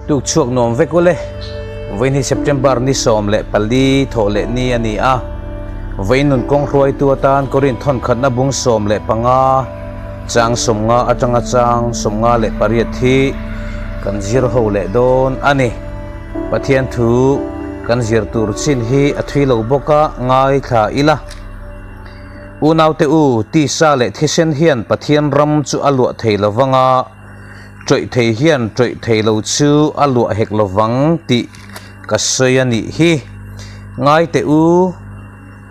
Tuk chhuak nuam vek ule. Vawiin hi September ni 14 thawh leh ni a ni a. Vawiin nun kawng hruaitu atan Korin thawnkhatna bung 15 chang 50 atanga chang 58 hi kan zir ho leh dawn a ni. Pathian thu kan zir tur chin hi a thui lo bawk a, ngaithla ila. Unaute u, tisa leh thisen hian Pathian ram chu a luah thei lo vang a, ṭawih thei hian ṭawih thei lo chu a luah hek lo vang tih ka sawi a nih hi. Ngaite u,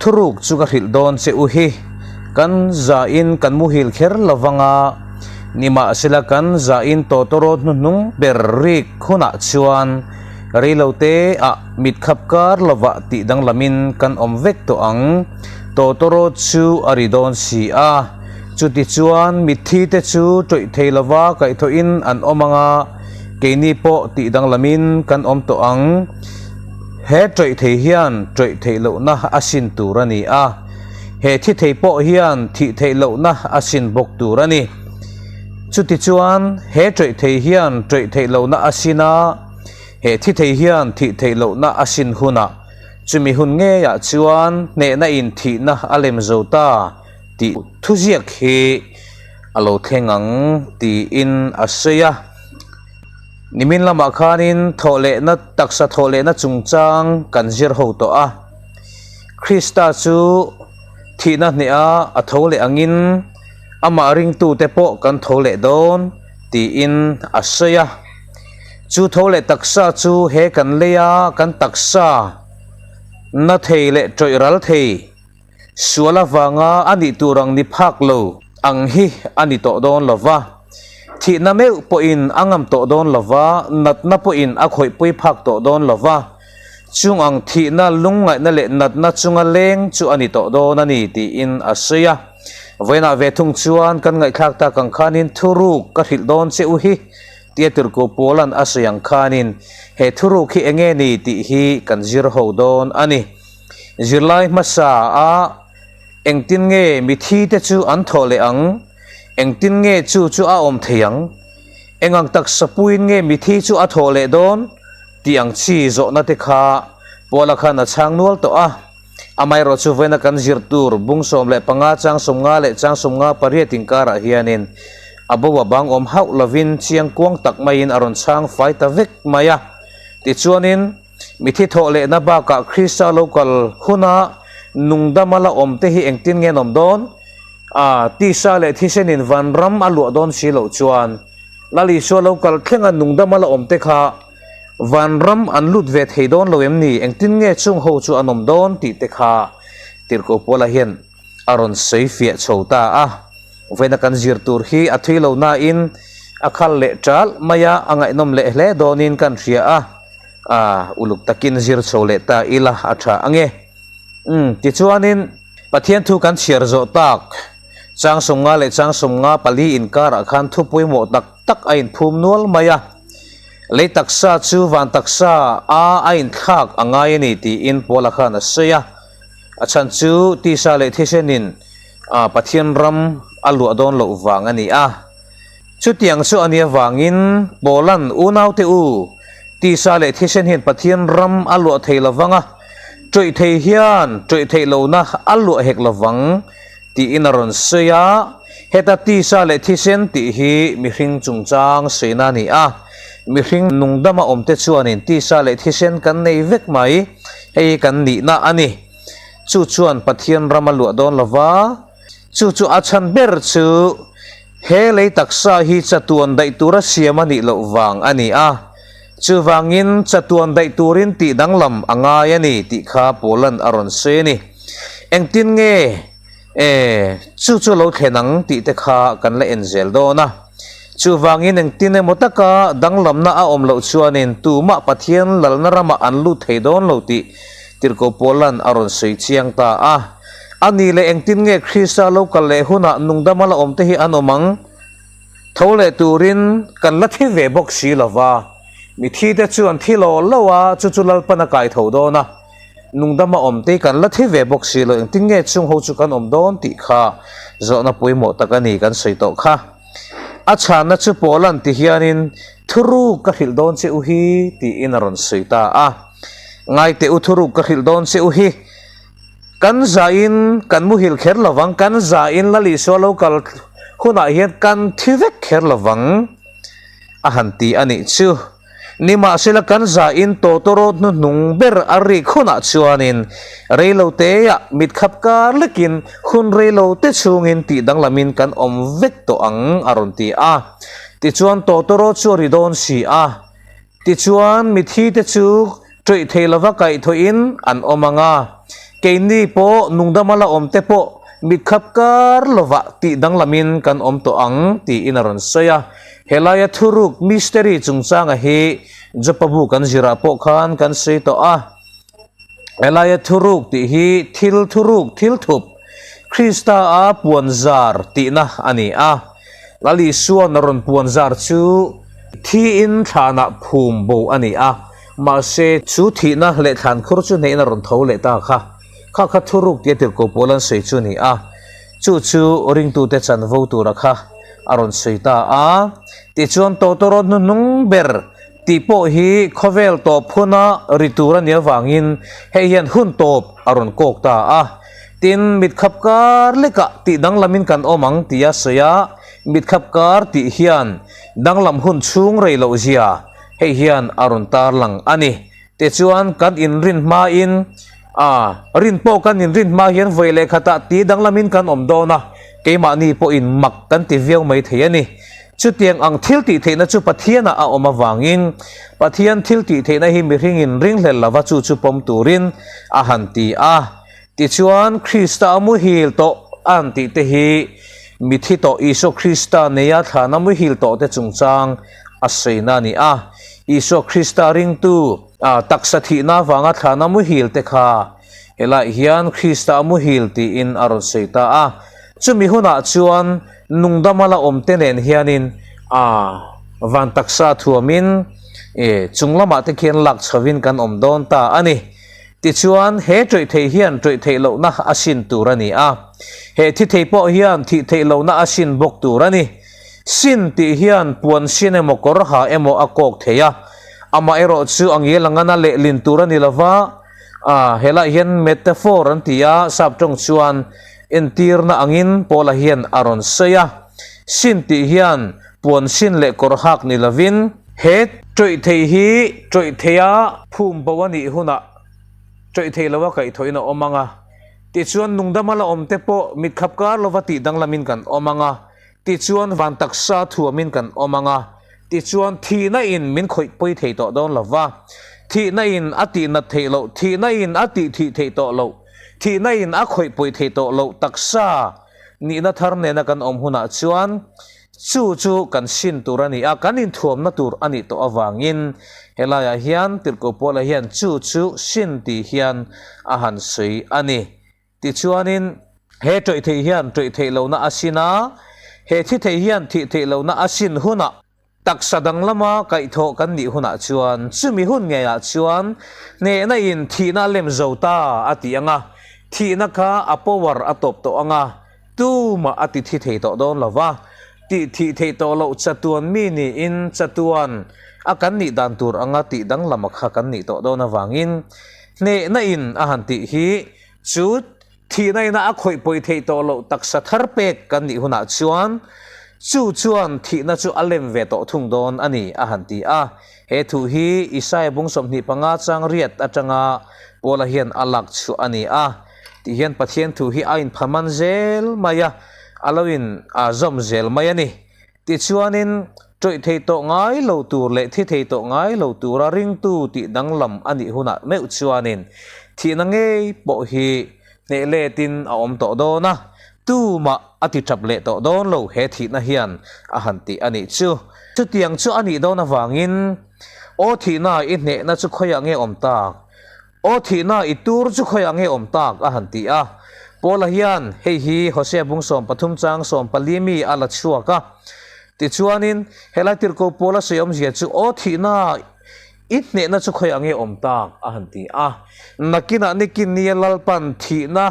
thuruk chu ka hrilh dawn che u hi. Kan zain kan muhil kher lo vang a, nimahsela kan zain tawtawrawt hnuhnung ber rik hunah chuan reilote ah mitkhap kar lovah tih danglamin kan awm vek tawh ang. Tawtawrawt chu a ri dawn si a, chutichuan mitthi te chu ṭawih thei lova kaihthawhin an awm ang a, keini pawh tih danglamin kan awm tawh ang. He ṭawih thei hian ṭawih theih lohna a sin tur a ni a, he thi thei pawh hian thih theih lohna a sin bawk tur a ni. Chutichuan he ṭawih thei hian ṭawih theih lohna a sin a, he thi thei hian thih theih lohna a sin hunah, Chumi hun ngeiah chuan hnehna in thihna a lem zo ta tih thuziak hi a lo thleng ang tiin a sawi a. Nimin lamah khanin thawhlehna taksa thawhlehna chungchang kan zir ho tawh a. Krista chu thihna hneha a tho leh angin amah ringtute pawh kan tho leh dawn tiin a sawi a. Chu tho leh taksa chu he kan lei a, kan taksa na thei leh tawih ral thei sual avanga a nih tur ang ni phak lo ang hi a ni tawh dawn lo va. Thihna meuh pawhin a ngam tawh dawn lo va, natna pawhin a khawihpui phak tawh dawn lo va. Chung ang thihna lungngaihna leh natna chunga leng chu a ni tawh dawn a ni tiin a sawi a. Vawiinah ve thung chuan kan ngaihthlak tak ang khanin thuruk ka hrilh dawn che u hi. Tia Tirhkoh Paula'n a sawi ang khanin he thuruk hi enge ni tih hi kan zir ho dawn a ni. Zirlai hmasa a engtin nge mithi te chu an thawh leh ang? Engtin nge chu chu a awm thei ang? Eng ang taksa puiin nge mithi chu a thawh leh dawn? tih ang chi zawhna te kha Paula khan a chhang nual tawh a. Amaherawhchu vawiina kan zir tur bung 15 chang 50 leh chang 58 inkarah hianin a bo a bang awm hauh lovin chiang kuang tak maiin a rawn chhang fai ta vek mai a. Tichuanin, mithi thawh lehna bakah Krista lo kal huna nungdama la awm te hi engtin nge an awm dawn? A, tisa leh thisenin vanram a luah dawn si loh chuan Lal Isua lo kal thlenga nungdama la awm te kha Vanram an lut ve thei dawn lo em ni? Engtin nge chung ho chu an awm dawn tih te kha Tirhkoh Paula hian a rawn sawi fiah chho ta a. Vawiina kan zir tur hi a thui lo nain a khal leh ṭalh mai a, a ngaihnawm leh hle dawnin kan hria a. A uluk takin zir chho leh ta ila a ṭha ange. Umm, tichuanin Pathian thu kan chhiar zawh tak chang 50 leh chang 54 inkarah khan thu pawimawh tak tak a inphum nual mai a. Lei taksa chu van taksa a a inthlak a ngai a ni tiin Paula khan a sawi a. A chhan chu tisa leh thisenin a Pathian ram a luah dawn loh vang a ni a. Chutiang chu a nih avangin Paula'n unaute u, tisa leh thisen hian Pathian ram a luah thei lo vang a, ṭawih thei hian ṭawih theih lohna a luah hek lo vang tiin a rawn sawi a. Heta tisa leh thisen tih hi mihring chungchang sawiina a ni a. Mihring nungdama awmte chuanin tisa leh thisen kan nei vek mai, hei hi kan nihna a ni. Chu chuan Pathian ram a luah dawn lo va, chu chu a chhan ber chu he lei taksa hi chatuan daih tura siam a nih loh vang a ni a. Chuvangin chatuan daih turin tih danglam a ngai a ni tih kha Paula'n a rawn sawi a ni. Engtin nge E, chu chu lo thlen ang tih te kha kan la en zel dawn a. Chuvangin engtin emaw taka danglamna a awm loh chuanin tumah Pathian lalna ramah an lut thei dawn lo tih Tirhkoh Paula'n a rawn sawi chiang ta a. A ni leh engtin nge Krista lo kal leh hunah nungdama la awm te hi an awm ang? Tho leh turin kan la thi ve bawk si lo va. Mithi te chu an thi lo lo a, chu chu Lalpan a kai tho dawn a. Nungdama awm te kan la thi ve bawk si lo, engtin nge chung ho chu kan awm dawn tih kha zawhna pawimawh tak a ni kan sawi tawh kha. A chhanna chu Paula'n ti hianin. Thuruk ka hrilh dawn che u hi, tiin a rawn sawi ta a. Ngai teh u, thuruk ka hrilh dawn che u hi. Kan zain kan muhil kher lovang, kan zain Lal Isua lo kal hunah hian kan thi vek kher lovang, a han ti a nih chu. Nimahsela kan zain tawtawrawt hnuhnung ber a rik hunah chuanin reiloteah mitkhap kar lekin hun reilote chhungin tih danglamin kan awm vek tawh ang a rawn ti a. Tichuan tawtawrawt chu a ri dawn si a. Tichuan mithite chu ṭawih thei lova kaihthawhin an awm ang a, keini pawh nungdama la awmte pawh mitkhap kar lovah tih danglamin kan awm tawh ang tiin a rawn sawi a. Helaia thuruk, mystery, chungchanga hi Jopa bu kan zirah pawh khan kan sawi tawh a. Helaia thuruk tih hi thil thuruk, thil thup, Krista-a puanzar tihna a ni a. Lal Isua'n a rawn puanzar chu thiin thlanah phum bo a ni a. Mahse, chu thihna leh thlan khur chu hnehin a rawn tho leh ta kha. Kha kha thuruk tia tirhkoh pawl an sawi chu a ni a. Chu chu ringtute chanvo tura kha a rawn sawi ta a. Tichuan, tawtawrawt hnuhnung ber tih pawh hi khawvel tawp huna ri tur a nih avangin hei hian hun tawp a rawn kawk ta a. Tin, mitkhap kar lekah tih danglamin kan awm ang tia sawi a, mitkhap kar tih hian danglam hun chhung rei loh zia Hei hian a rawn tarlang a ni. Tichuan, kan inrin hmain, a, rin pawh kan inrin hma hian vawi leh khatah ti danglamin kan awm dawn a, keimahni pawhin mak kan ti viau mai thei a ni. Chutiang ang thil tih theihna chu Pathianah a awm avangin, Pathian thil tih theihna hi mihringin ringhlel lova chu chu pawm turin a han ti a. Tichuan, Krista a muhil tawh a han tih te hi mithi tawh Isua Krista neia thlana muhil tawh te chungchang a sawina a ni a. Isua Krista ringtu taksa thihna avanga thlana muhil te kha helaiah hian Krista a muhil tiin a rawn sawi ta a. Chumi hunah chuan nungdama la awm te nen hianin a van taksa thuamin chung lamah te khian lak chhovin kan awm dawn ta a ni. Tichuan, he ṭawih thei hian ṭawih theih lohna a sin tur a ni a. He thi thei pawh hian thih theih lohna a sin bawk tur a ni. Sin tih hian puan sin emaw kawr ha emaw a kawk thei a. Amaherawh chu a ngial angana lehlin tur a ni lo va, a helaiah hian metaphor an ti a, sap ṭawng chuan entirna angin Paula hian a rawn sawi a. Sin tih hian puan sin leh kawr hak ni lovin, he ṭawih thei hi ṭawih theia phum bo a nih hunah ṭawih thei lova kaihthawhin a awm ang a, tichuan nungdama la awm te pawh mitkhap kar lova tih danglamin kan awm ang a, tichuan van taksa thuamin kan awm ang a, tichuan thihna in min khawih pawi thei tawh dawn lova, thihna in a tih nat theih loh, thihna in a tih thih theih tawh loh, thihna in a khawih pawi theih tawh loh taksa nihna thar nena kan awm hunah chuan Chu chu kan sin tur a ni a, kan inthuamna tur a nih tawh avangin helaiah hian Tirhkoh Paula hian chu chu sin tih hian a han sawi a ni. Tichuanin, he ṭawih theih hian ṭawih theih lohna a sin a, he thi thei hian thih theih lohna a sin hunah, taksa danglama kaihthawh kan nih hunah chuan chumi hun ngeiah chuan hnehna in thihna a lem zo ta a ti ang a, thihna kha a power a tawp tawh ang a, Tumah a ti thi thei tawh dawn lo va, tih thih theih tawh loh chatuan mi niin chatuan a kan nih dan tur anga tih danglam a kha kan nih tawh dawn avangin hnehna in a han tih hi chu thihna ina a khawih pawi theih tawh loh taksa thar pek kan nih hunah chuan chu chuan thihna chu a lem ve tawh thung dawn a ni a han ti a. He thu hi Isaia bung 25 chang riat atanga Paula hian a lak chhuah a ni a. Tih hian Pathian thu hi a inpha man zel mai a, a lo in zawm zel mai a ni. Tichuanin, ṭawih thei tawh ngai lo tur leh thi thei tawh ngai lo tura ringtu tih danglam a nih hunah meuh chuanin thihna ngei pawh hi hneh letin a awm tawh dawn a, tumah a ti ṭap leh tawh dawn lo he thihna hian a han tih a nih chu. Chutiang chu a nih dawn avangin, Aw thihna i hnehna chu khawiah nge awm tak? Aw thihna i tur chu khawiah nge awm tak? a han ti a. Paula hian hei hi Hosea bung 13 chang 14 mi a la chhuak a. Tichuanin, helai tirhkoh Paula sawi awmzia chu Aw thihna i hnehna chu khawiah nge awm tak? a han ti a. Nakinah nikin nia Lalpan thihna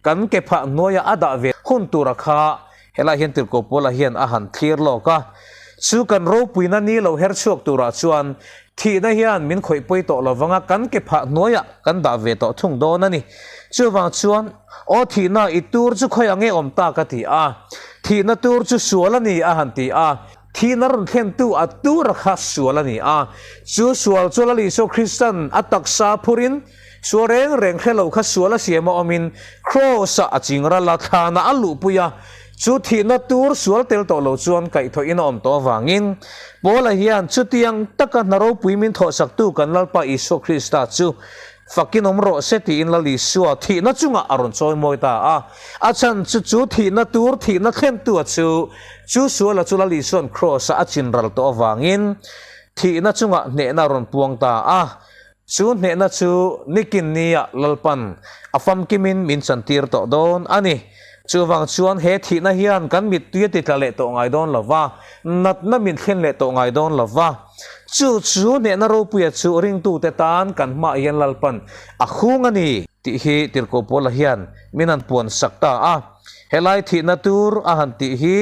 kan ke phah hnuaiah a dah ve hun tura kha helai hian tirhkoh Paula hian a han thlir lawk a. Chu kan ropuina ni lo her chhuak turah chuan thihna hian min khawih pawi tawh lo vanga kan ke phah hnuaiah kan dah ve tawh thung dawn a ni. Chuvang chuan, Aw thihna i tur chu khawi ang e awm ta ka ti a. Thihna tur chu sual a ni a han ti a. Thihna rawn thlentu a tura kha sual a ni a. Chu sual chu Lal Isua Kristan a taksa phurin sual reng reng hre lo kha sual a siam a awmin Kraws-ah a ching ral a, thlanah a luhpui a. Chu thihna tur sual tel tawh lo chuan kaihthawhin a awm tawh avangin Paula hian chutiang taka hna ropui min thawhsaktu kan Lalpa Isua Krista chu Fakin awm rawh se tiin Lal Isua thihna chungah a rawn chawi mawi ta a. A chhan chu chu thihna tur thihna thlentua chu chu suala chu Lal Isua'n Kraws-a a chin ral tawh avangin thihna chungah hnehna a rawn puang ta a. Chu hnehna chu nikin nia Lalpan a famkimin min chantir tawh dawn a ni. Chuvang chuan he thihna hian kan mittui a titla leh tawh ngai dawn lo va, natna min thlen leh tawh ngai dawn lo va. Chu chu hnehna ropuia chu ringtute tan kan hmaah hian Lalpan a hung a ni tih hi Tirhkoh Paula hian min han puan sak ta a. Helai thihna tur a han tih hi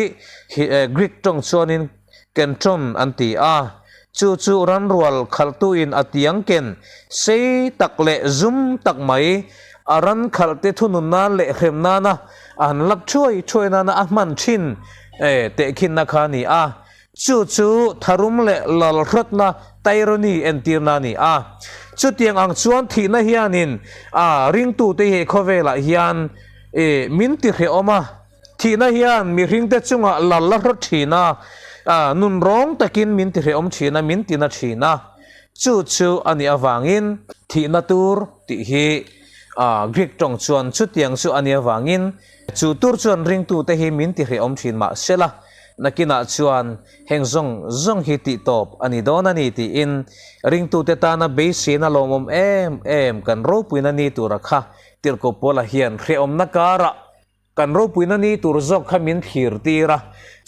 Greek tawng chuanin kentron an ti a. Chu chu ranrual khalhtuin a tiang ken sei tak leh zum tak mai a ran khalhte thunun nan leh hrem nana a han lak thuai thuai nana a hman thin tehkhinna kha a ni a. Chu chu tharum leh lalhratna tyranny entirna a ni a. Chutiang ang chuan thihna hianin a ringtute hi khawvelah hian i min ti hrehawm a. Thihna hian mihringte chungah lal a hrawt thin a, nunrawng takin min ti hrehawm thin a, min tina thin a. Chu chu a nih avangin thihna tur tih hi Greek tawng chuan chutiang chu a nih avangin Chu tur chuan ringtute hi min ti hrehawm thin mah sela, nakinah chuan heng zawng zawng hi tih tawp a ni dawn a ni tiin ringtute tana beiseina lawmawm em em kan ropuina ni tura kha Tirhkoh Paula hian hrehawmna karah kan ropuina ni tur zawk kha min thlir tir a.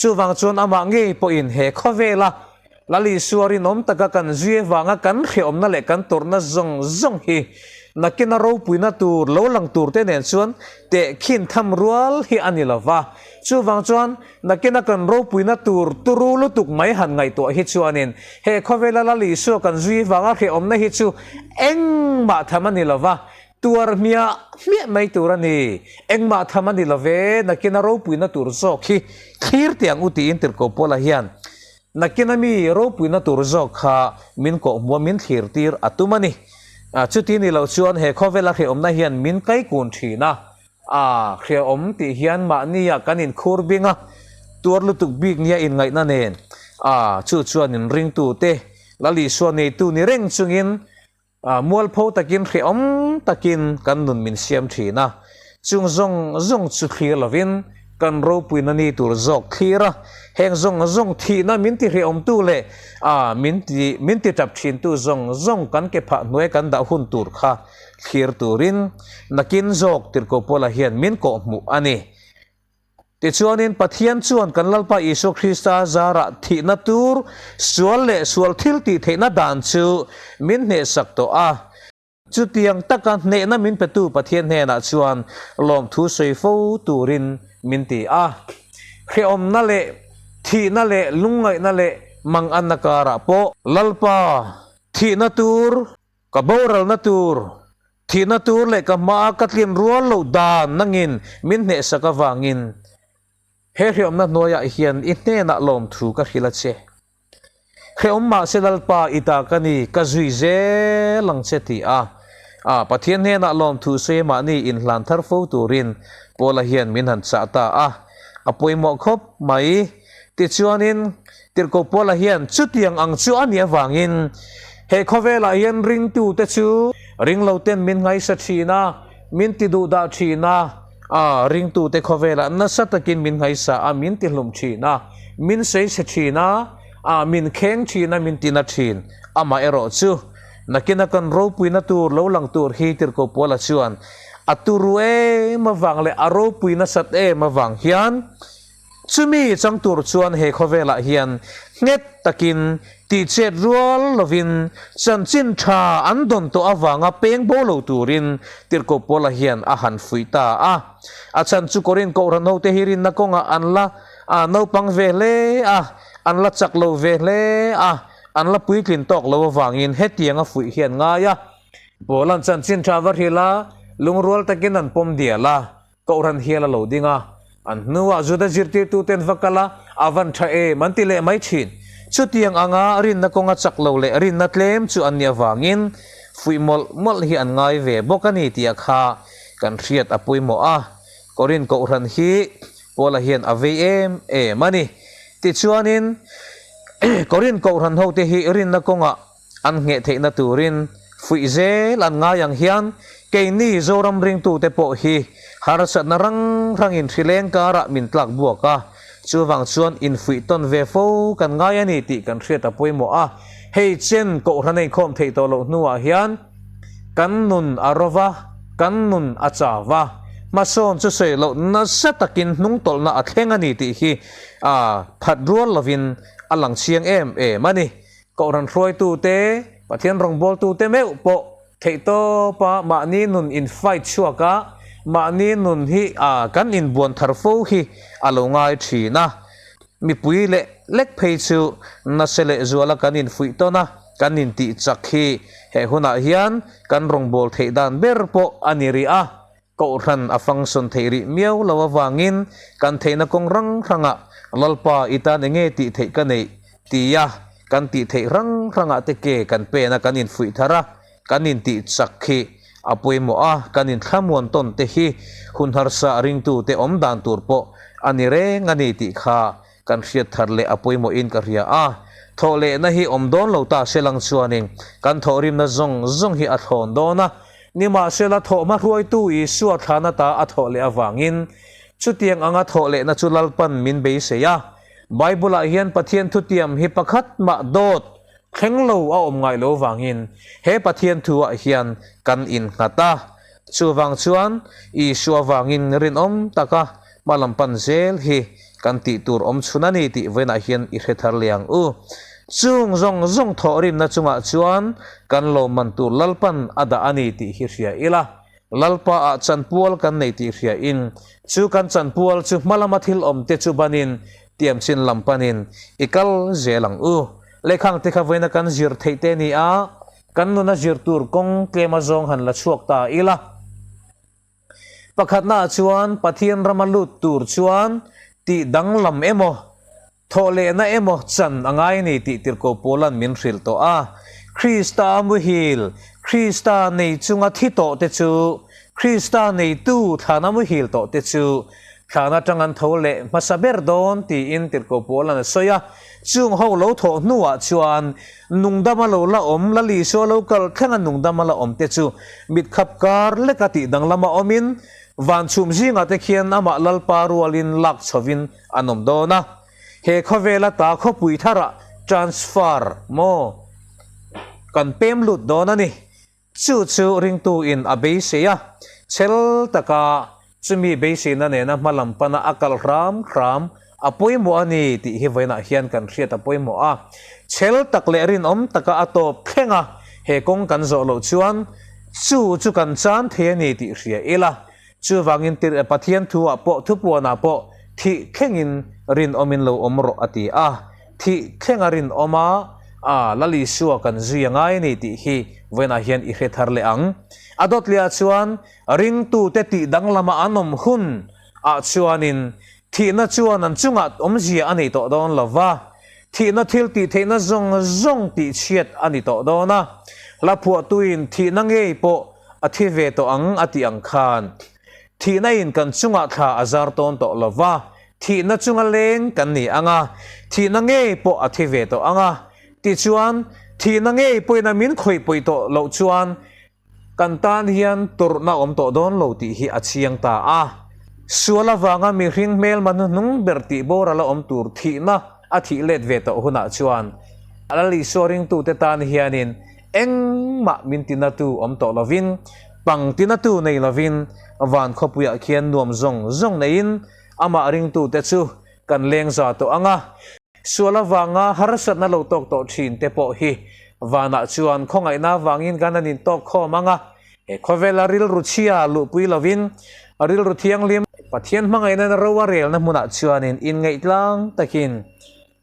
Chuvang chuan amah ngei pawhin he khawvela Lal Isua rinawm taka kan zui avanga kan hrehawmna leh kan tawrhna zawng zawng hi nakina ropuina tur lo lang turte nen chuan tehkhin tham rual hi a ni lo va. Chuvang chuan nakina kan ropuina tur turu lutuk mai han ngaihtuah hi chuanin he khawvela Lal Isua kan zui avanga hrehawmna hi chu engmah tham a ni lo va, tuar hmiah hmiah mai tur a ni. Engmah tham a ni lo ve, nakina ropuina tur zawk hi thlir teh ang u tiin Tirhkoh Paula hian Nakin a mi ropuina tur zawk kha min kawhhmuh a min thlir tir a tum a ni. Chuti ni lo chuan he khawvela hrehawmna hian min kaikun thin a, a hrehawm tih hian mahnia kan inkhur bing a, tuar lutuk bik nia inngaihna nen a chu chuan inringtute Lal Isua neitu ni reng chungin Mualpho takin hrehawm takin kan nun min siam thin a, chung zawng zawng chu thlir lovin kan ropuina ni tur zawk thlir a, heng zawng zawng thihna min ti hrehawmtu leh min ti min ti tap thintu zawng zawng kan ke phah hnuai kan dah hun tur kha thlir turin nakin zawk Tirhkoh Paula hian min kawhhmuh a ni. Tichuanin Pathian chuan kan Lalpa Isua Krista zarah thihna tur sual leh sual thil tih theihna dan chu min hnehsak tawh a. Chutiang taka hnehna min petu Pathian hnenah chuan lawmthu sawi fo turin min ti a. Hrehawmna leh thihna leh lungngaihna leh manganna karah pawh Lalpa thihna tur Ka boralna tur, thihna tur leh ka hmaa ka tlin rual loh dan nangin min hnehsak avangin he hrehawmna hnuaiah hian i hnenah lawmthu ka hrilh a che. Hrehawm mahse Lalpa i ta ka ni, ka zui zel ang che ti a, a Pathian hnenah lawmthu sawi mahni inhlan thar fo turin Paula hian min han chah ta a, a pawimawh khawp mai. Tichuanin, Tirhkoh Paula hian chutiang ang chu a nih avangin he khawvelah hian ringtute chu ringloten min ngaisa thin a, min ti duhdah thin a, a ringtute khawvelah nasa takin min ngaisa a, min ti hlum thin a, min sawichhe thin a, a min kheng thin a, min tina thin. Amaherawh chu, nakina kan ropuina tur lo lang tur hi Tirhkoh Paula chuan a turu em avang leh a ropui nasat em avang hian, Chumi chang tur chuan he khawvelah hian nghet takin tihchet rual lovin chanchin tha an dawn tawh avanga peng bo lo turin Tirhkoh Paula hian a han fuih ta a. A chhan chu Korin kohhran hote hi rinna kawngah an la naupang ve hle a. An la chak lo ve hle a, an la puitlin tawk lo avangin hetianga fuih hi an ngai a. Paula'n chanchin tha va hrilh a, lungrual takin an pawm dial a, Kohhran hial a lo ding a, an hnuah Juda zirtirtuten va kal a, a van tha em an ti leh mai thin. Chutiang anga rinna kawnga chak lo leh rinna tlem chu an nih avangin fuih mawlh mawlh hi an ngai ve bawk a ni tih a kha kan hriat a pawimawh a. Korin Kohhran hi Paula hian a vei em em a ni. Tichuanin Korin Kohhran hote hi rinna kawngah An ngheh theihna turin fuih zel an ngai ang hian keini Zoram ringtute pawh hi harsatna rang rangin hrileng karah min tlak buak a, chuvang chuan infuih tawn ve fo kan ngai a ni tih kan hriat a pawimawh a. Hei chen Kohhran a inkhawm theih tawh loh hnuah hian kan nun a ro va, kan nun a chau va, hmasawn chu sawi loh nasa takin hnungtawlhna a thleng a ni tih hi a phat rual lovin a lang chiang em em a ni. Kohhran hruaitute, Pathian rawngbawltute meuh pawh theihtawpa mahni nun in fight chhuak a, mahni nun hi kan inbuan thar fo hi a lo ngai thin a. Mipui leh lek phei chu nasa leh zuala kan infuih tawn a, kan intih chak hi he hunah hian kan rawngbâwl theih dan ber pawh a ni rih a. Kohhran a function theih rih miau lo avangin kan theihna kawng rang hrangah Lalpa i tan enge tih theih ka neih tia kan tih theih rang hrangah te ke kan pen a kan infuih thar a, kan intih chak hi a pawimawh a, kan inthlamuan tawn te hi hun harsa ringtute awm dan tur pawh a ni reng a ni tih kha Kan hriat thar leh a pawimawhin ka hria a, thawh lehna hi awm dawn lo ta se lang chuanin kan thawhrimna zawng zawng hi a thlawn dawn a, nimahsela thawhhma hruaitu Isua thlana ta a thawh leh avangin chutiang anga thawh lehna chu Lalpan min beisei a. Bible-ah hian Pathian thutiam hi pakhat mah dawt thleng lo a awm ngai lo vangin he Pathian thu-ah hian kan innghat a. Chuvang chuan Isua vangin rinawm taka Hma lam pan zel hi kan tih tur awm chhun a ni tih vawiinah hian i hre thar leh ang u. Chung zawng zawng thawh rimna chungah chuan kan lawmman tur Lalpan a dah a ni tih hi hria ila, Lalpa ah chanpual kan nei tih hria in, chu kan chanpual chu hma lama thil awm te chu banin tiam chin lam panin i kal zel ang u. Lehkhang te kha vawiina kan zir theih te ni a, kan nuna zir tur kawng tlem azawng han la chhuak ta ila. Pakhatnaah chuan Pathian rama lut tur chuan tih danglam emaw, thawhlehna emaw chan a ngai a ni tih Tirhkoh Paula'n min hrilh tawh a. Krista muhil, Krista nei chunga thi tawh te chu, Krista neitu thlana muhil tawh te chu thlan atang an tho leh hmasa ber dawn tiin Tirhkoh Paula'n a sawi a. Chung ho lo thawh hnuah chuan Nungdama lo la awm, Lal Isua lo kal thlenga nungdama la awm te chu mitkhap kar leka tih danglama awmin van chhum zingah te khian amah Lalpa rualin lak chhovin an awm dawn a. He khawvela ta khawpui tharah transfer maw kan pem lut dawn a ni. Chu chu ringtu in a beisei a, chhel taka chumi beiseina nena hma lam pana a kal hram hram a pawimawh a ni tih hi vawiinah hian kan hriat a pawimawh a. Chhel tak leh rinawm taka a tawp thleng a, he kawng kan zawh loh chuan chu chu kan chan thei a ni tih hria ila, chuvangin tir Pathian thu ah pawh thupuanah pawh thih thlengin rinawmin lo awm rawh a ti a. Thih thleng a rinawm a, a Lal Isua kan zui a ngai a ni tih hi vawiinah hian i hre thar leh ang. A dawt leh ah chuan ringtute tih danglama an awm hun ah chuanin thihna chuan an chungah awmzia a nei tawh dawn lo va, thihna thil tih theihna zawng zawng tih chhiat a ni tawh dawn a, hla phuahtuin thihna ngei pawh a thi ve tawh ang a tih ang khan thihna in kan chungah thla a zar tawn tawh lo va, Thihna chunga leng kan ni ang a, thihna ngei pawh a thi ve tawh ang a. Tichuan, thihna ngei pawhin a min khawih pawih tawh loh chuan kan tan hian tawrhna awm tawh dawn lo tih hi a chiang ta a. Sual avanga mihring hmelma hnuhnung ber tih boral a awm tur thihna a thih let ve tawh hunah chuan Lal Isua ringtute tan hianin engmah min tinatu awm tawh lovin, pang tinatu nei lovin van khawpuiah khian nuam zawng zawng neiin Amah ringtute chu kan leng za tawh ang a, sual avanga harsatna lo tawk tawh thin te pawh hi vanah chuan khawngaihna avangin kan han intawk khawm ang a, he khawvela rilru chhia luhpui lovin rilru thianghlim Pathian hmangaihna ro a relna hmunah chuanin inngaih tlang takin.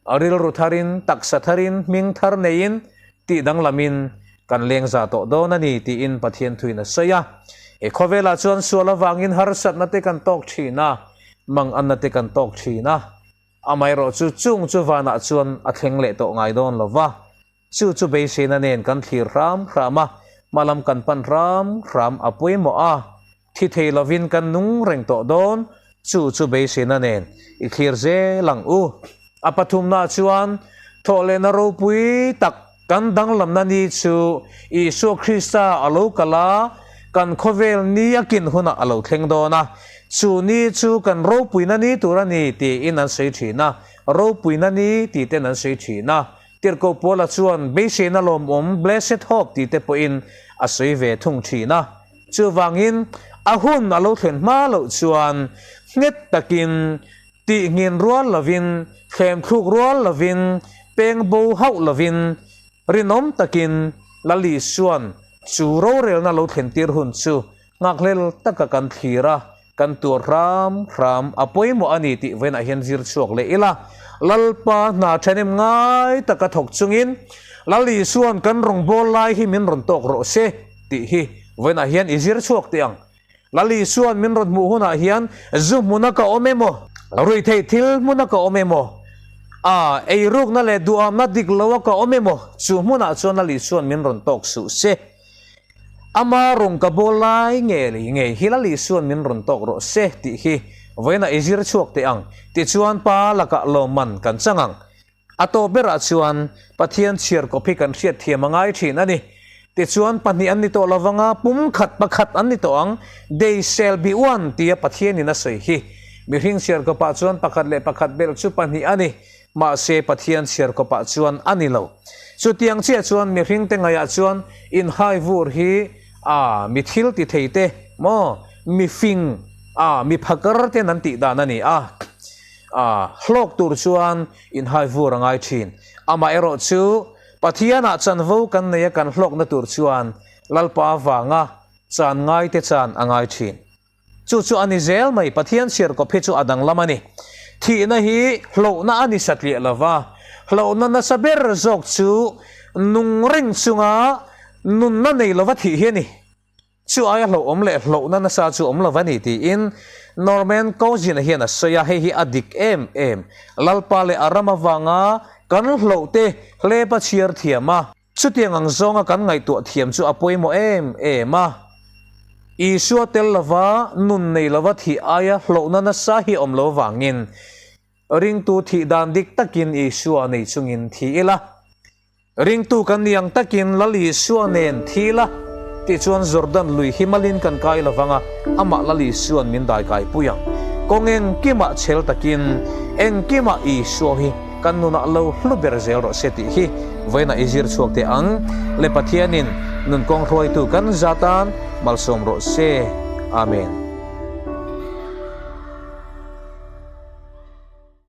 Rilru tharin, taksa tharin, hming thar neiin, tih danglamin kan leng za tawh dawn a ni tiin Pathian thuin a sawi a. He khawvelah chuan sual avangin harsatna te kan tawk thin a, manganna te kan tawk thin a. Amaherawhchu chung chu vanah chuan a thleng leh tawh ngai dawn lo va. Chu chu beiseina nen kan thlir hram hram a, hmalam kan pan hram hram a pawimawh a, thi thei lovin kan nung reng tawh dawn, chu chu beiseina nen i thlir zel ang u. A pathumna chuan thawhlehna ropui tak kan danglamna ni chu Isua Krista a lo kal a, kan khawvel ni a kin hunah a lo thleng dawn a, chu ni chu kan ropuina ni tur a ni tiin an sawi thin a, ropuina ni tih ten an sawi thin a. Tirhkoh Paula chuan beiseina lawmawm, blessed hope, tih te pawhin a sawi ve thung thin a. Chuvangin, a hun a lo thlen hma loh chuan nghet takin, tihngin rual lovin, thlemthluk rual lovin, peng bo hauh lovin, rinawm takin Lal Isua'n chu rorelna lo thlentir hun chu nghakhlel taka kan thlir a, Kan tuar hram hram a pawimawh a ni tih vawiinah hian zir chhuak leh ila. Lalpa hna ṭhahnem ngai taka thawk chungin Lal Isua'n kan rawngbâwl lai hi min rawn tawk rawh se tih hi vawiinah hian i zir chhuak teh ang. Lal Isua'n min rawn hmuh hunah hian zu hmuna ka awm emaw, ruihtheih thil hmuna ka awm emaw, a eirukna leh duhamna dik loa ka awm emaw chu hmunah chuan Lal Isua'n min rawn tawk suh se. Ama rawng ka bawl lai nge lei ngei hi Lal Isua'n min rawn tawk rawh se tih hi vawiinah i zir chhuak teh ang tichuan pa lakah lawmman kan chang ang. A tawp berah chuan Pathian chhiar kawp hi kan hriat thiam a ngai thin a ni. Tichuan pahnih an ni tawh lo vanga pum khat pakhat an ni tawh ang, they shall be one tia Pathianin a sawi hi. Mihring chhiar kawpah chuan pakhat leh pakhat belh chu pahnih a ni. Mahse, Pathian chhiar kawpah chuan a ni lo. Chutiang chiah chuan mihringte ngaihah chuan inhai vur hi a mi thil ti thei te maw, mi fing a mi phakar ten an tih dan a ni a. A hlawk tur chuan inhai vur a ngai thin. Amaherawh chu Pathianah chanvo kan nei a kan hlawkna tur chuan Lalpa avanga chan ngaite chan a ngai thin. Chu chu a ni zel mai, Pathian chhiarkawp hi chu a danglam a ni. Thihna hi hlauhna a ni satliah lo va, hlauhna nasa ber zawk chu nung reng chunga nunna nei lova thih hi a ni. Chu aia hlauhawm leh hlauhna nasa chu awm lo va ni tiin Norman Cousin-a hian a sawi a, hei hi a dik em em. Lalpa leh a ram avanga kan hlauhte hlepa chhiar thiam a. Chutiang ang zawnga kan ngaihtuah thiam chu a pawimawh em em a. Isua tel lova nun nei lova thih aia hlauhna nasa hi awm lo vangin ringtu thih dan dik takin Isua nei chungin thi ila. Ringtu kan ni ang takin Lal Isua nen thi ila tih chuan Jordan lui hi malin kan kai lovang a, amah Lal Isua'n min daikai pui ang. Kawng engkimah chhel takin engkimah Isua hi Kan nunah lo hlu ber zel rawh se tih hi vawiinah i zir chhuak teh ang. Le Pathianin nun kawng hruaitu kan zat tan malsawm rawh se. Amen.